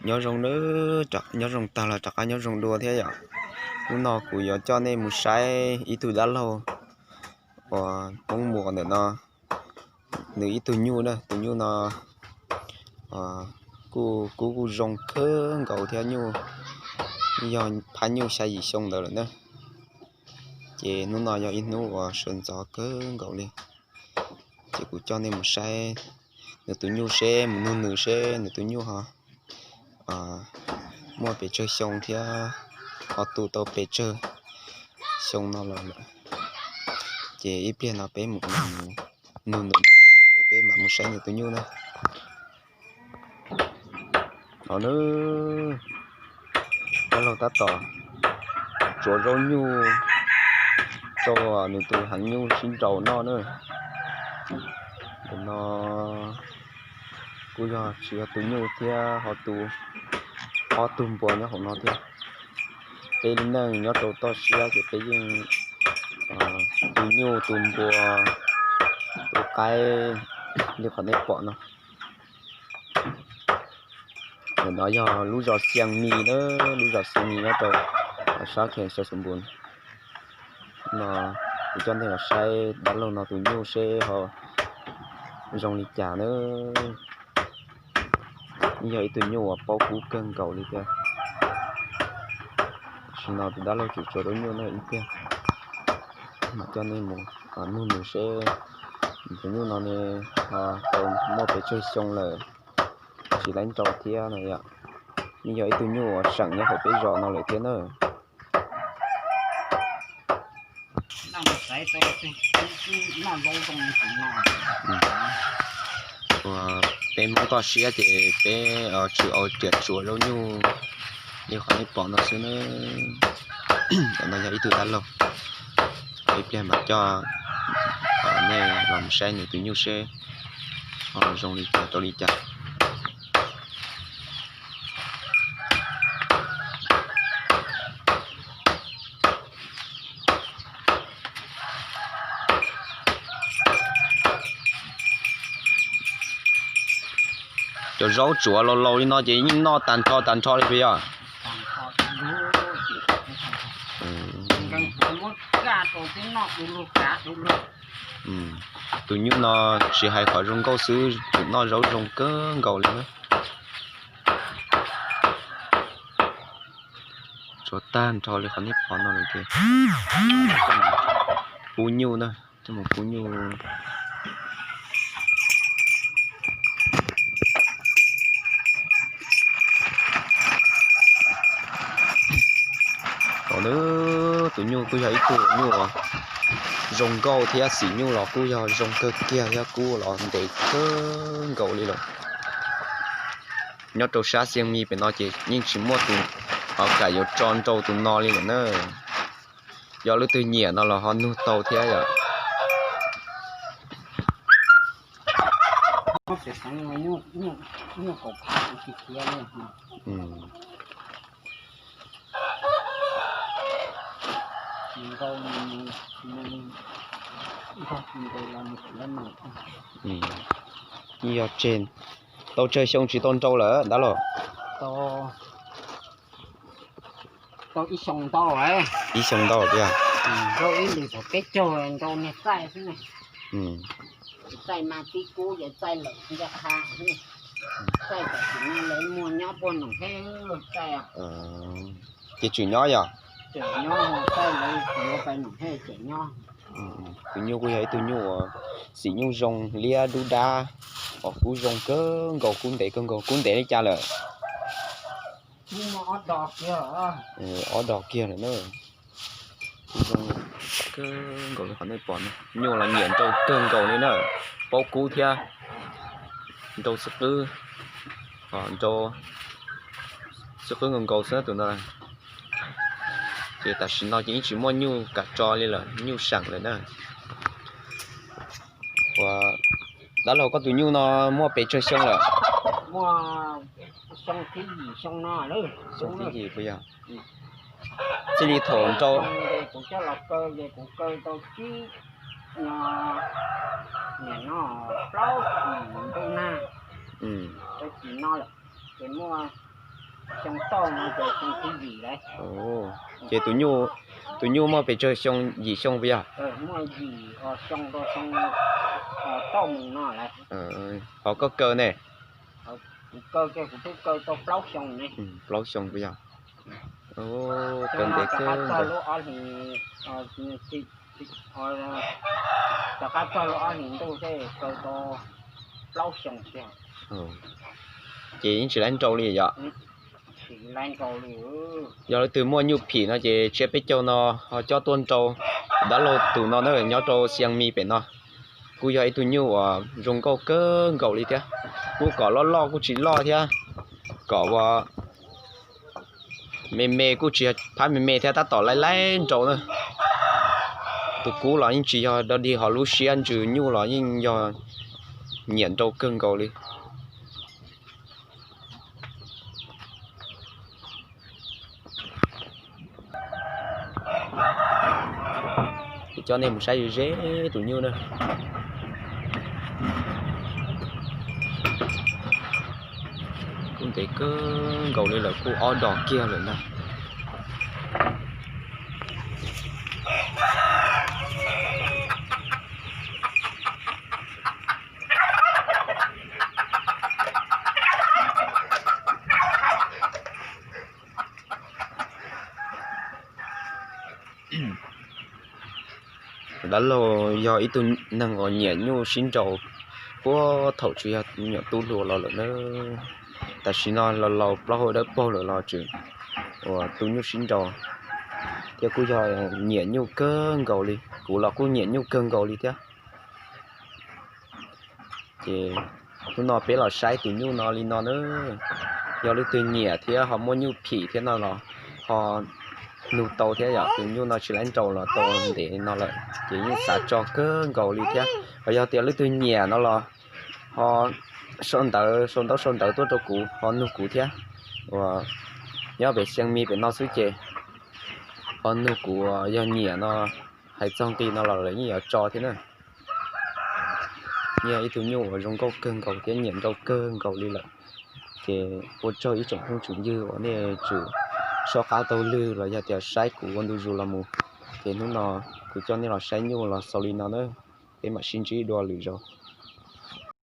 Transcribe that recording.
Nyob zoo nawb, nyob zoo tag los rov qab nyob zoo dua thiab yom. Hnub no kuv yuav coj nej mus saib ib tug dab laug uas poob muas ntawm no, nws ib tug nyuj na, tus nyuj no kuj, kuj zoo kawg nkaus thiab, nyuj yog phab nyuj xya yim xyoo ntawd lawm na. Ces hnub no yog ib hnub uas sawv ntxov kawg nkaus li, ces kuv coj nej mus saib nws tus nyuj seb, mus nug nws seb nws tus nyuj ho muaj pes tsawg xyoo thiab ho tu tau pes tsawg xyoo no los lawm. Ces ib pliag no peb mus nug nws, es peb mam mus saib nws tus nyuj na. Os nawb, dab laug tab tom tsuav zaub nyuj rau nws tus heev nyuj sib nraus noj na. Ntawm no kuj yog tsis yog tus nyuj thiab, ho tu ob tug npua nyob hauv no thiab. Peb lub neej nyob rau toj siab ces peb yeej tu nyuj tu npua, tu qaib li qhov nej pom no. Ntawm no yog lub zos Xiav Mis na, lub zos Xiav Mis nyob rau sab khe Xav Xus Npus. No kuv coj nej los saib dab laug no tus nyuj seb ho zoo li cas na. Yog ib tug nyuj uas paub kub kawg nkaus li thiab. Tam sim no tus dab laug tseem tsuav zaub nyuj na, ib pliag mam coj nej mus nug nws seb tus nyuj no ne ho tau muaj pes tsawg xyoo lawm, tsis laib nrau thiab no yom. Yeej yog ib tug nyuj uas seem nyob hauv peb zos no lawm thiab na. Uas peb Hmoob toj siab ces peb tsis ua riam tsuav zaub nyuj li qhov nej pom no xwb na. Tam no yog ib tug dab laug, ib pliag mam coj nej los saib nws tus nyuj seb ho zoo li cas rau li cas. Cov zaub tsuav laus laus li no ces yeej noj tag nrho tag nrho li puas yog? Tus nyuj no tsis hais qhov zoo nkauj xwb, tseem noj zaub zoo kawg nkaus li na. Tsuav tag nrho li qhov nej pom no lawm ces pub nyuj na, coj mus pub nyuj. Tus nyuj kuj yog ib tug nyuj zoo nkauj thiab, xim nyuj los kuj yog zoo kawg kiag thiab, kub los ntev kawg nkaus li lawm. Nyob rau sab Xiav Mis pem no ces yeej tsis muaj tus kam yuav tso nrau tus no li lawm na. Yog leej twg nyiam no los ho nug tau thiab yom. Yog tseg tau tsawg xyoo tsis tau nrau lawm dab laug? Tau ib xyoo ntau, ib xyoo ntau tiag. Nrau ib lwm thaum peb caug nrau niag txaij xwb ne. Txaij mas tib kub ces txaij lawm ncaj qha xwb. Txaij tam sim no lawv muag nyob puag Noom Hej txaij. Ces tseem nyob yog? Tseem nyob, txaij lawv yuav pais Noom Hej tseem nyob. Tus nyuj kuj yog ib tug nyuj uas xim nyuj zoo liab dub dab, os kub zoo kawg nkaus, kub ntev kawg nkaus, kub ntev li cas lawm? Ob dos kiag lawm na. Kub zoo kawg nkaus li qhov nej pom no. Nyuj los nyiam nrau kawg nkaus li na, paub kub thiab. Nrau xwb qwb, nrau xwb qwb nkaus nkaus xwb tus no. Ces tam sim no ces yeej tsis muaj nyuj kam tso li lawm, nyuj seem lawm na. Ua, dab laug koj tus nyuj no muaj pes tsawg xyoo lawm? Muaj xyoo thib yim xyoo no. Xyoo thib yim puas yog? Txij li thaum nrau, kuv coj los kaw ces kuv kaw tau tsib, niam no plaub ntuj nag, tau tsis no lawm, ces muaj Ces tus nyuj, tus nyuj muaj pes tsawg xyoo, yim xyoo puas yog? Ho koj kaw ne? Plaub xyoo puas yog? Kaw ntev kawg. Ces yeej tsis laiv nrau li yom? Yog leej twg muaj nyuj phim no ces tshiab peb caug no ho cob tuaj nrau. Dab laug tus no na nyob rau Xiav Mis pem no, kuj yog ib tug nyuj uas zoo nkauj kawg nkaus li thiab. Kuj kom loj loj kuj tsis loj thiab, kom ua me me kuj tsis phab me me thiab, tab tom laib laib nrau na. Tus kub los yeej tsis yog dog dig, ho lub siab ntsws nyuj los yeej yog nyiam nrau kawg nkaus li. Ces coj nej mus saib ze ze tus nyuj na. Kuj ntev kawg nkaus li lawm, kuj ob dos kiag lawm ntag. Dab laug yog ib tug neeg uas nyiam nyuj sib nraus, puag thaum tseem yog nyuam tub hluas los lawm na. Tam sim no los laus plaub hau dawb paug lawm los tseem uas tu nyuj sib nraus, thiab kuj yog nyiam nyuj kawg nkaus li. Kuv los kuj nyiam nyuj kawg nkaus li thiab. Ces hnub no peb los saib tus nyuj no li no na. Yog leej twg nyiam thiab ho muaj nyuj phim thiab no los ho nug tau thiab yom. Tus nyuj no tsis laiv nraus los tau ntev no lawm ces yeej xav tso kawg nkaus li thiab. Ho yog tias leej twg nyiam no los ho sau ntawv, sau ntaub sau ntawv tuaj rau kuv ho nug kuv thiab. Uas nyob pem Xiav Mis pem no xwb ces ho nug kuv, yog nyiam no hais txog nqi no los lawv yeej yuav tso thiab na. Yog ib tug nyuj uas zoo nkauj kawg nkaus thiab nyiam nrau kawg nkaus li lawm. Ces ua tsaug ib tsoom phooj tsoom ywg uas nej tseem soj qab taug lw los yog tias saib kuv ua ntu zus los mus. Ces hnub no kuv coj nej los saib nyuj los xaus li no na. Peb mam sib ntsib dua lwm zaus.